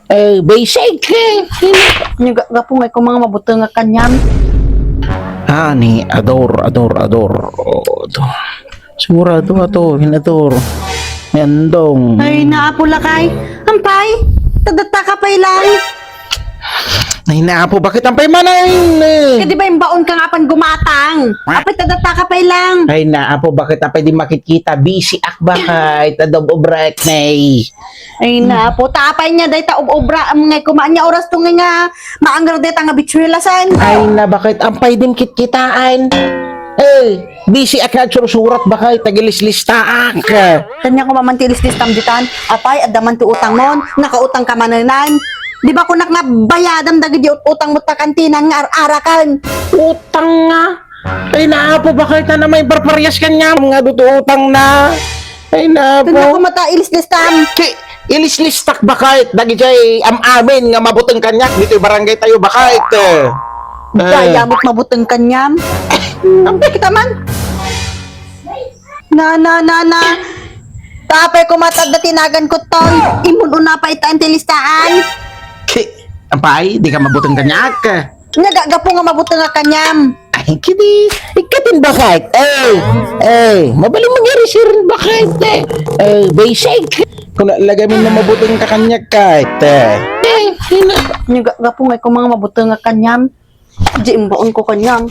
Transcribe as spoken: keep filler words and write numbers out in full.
Eh, basic, eh. Nya ga-, gapu nga ikaw nga mabuteng nga kaniam. Ani, ador, ador, ador. Oh, to. Sigurado ato, hinador. Ni Andong. Ay, naapo lakay. Ampay, tadatta ka pay lang. Ay, naapo, bakit ampay manen? Kadi ba imbaon ka nga pan gumatang? Apay, tadatta ka pay lang. Ay, naapo, bakit ampay di makitkita? Busy ak bakay, tadab obrak, nay. Ay, naapo, tapay nga dayta ub-, obra, am, nga kumaan nga oras to nga, nga maanggar dayta nga bitsuelasan. Ay, na, bakit ampay dim kitkitaan? Eh, busy ak nga agsursurat, bakay, tagilislistaak. Kaniak man ti ilislistam ditan, apay, adda man ti utangmon, nakautang ka manenan. Di ba kunak nga bayadam dagiti ut-, utangmo ta kantinan nga ar-arakan? Utang nga? Ay, naapo, bakay ta na may barparias kaniam nga duto utang na? Ay, naapo. Kaniak man ta ilislistam. Ki, ilislistak bakay, dagiti am-amin nga mabuteng kaniak ditoy barangay tayo, bakay. Eh. Dayamot mabuteng kaniam. Ampay kita man. Na, na, na, na. Tapay ko matad na tinagan ko, toy. Imun una pa ita ang tilistaan. Ki, ampay, di ka mabuteng kaniak. Nagagapu nga mabuteng nga kaniam. Ay, kidi, ikatin bakit? Eh, eh, mabaling mangyari sirin bakit? Eh, eh, basic. Kung nalagay mo na mabuteng ka kaniak, kahit, eh. Eh, hina. Nagagapu nga ikaw nga mabuteng nga kaniam. Di imbaon ko kaniam.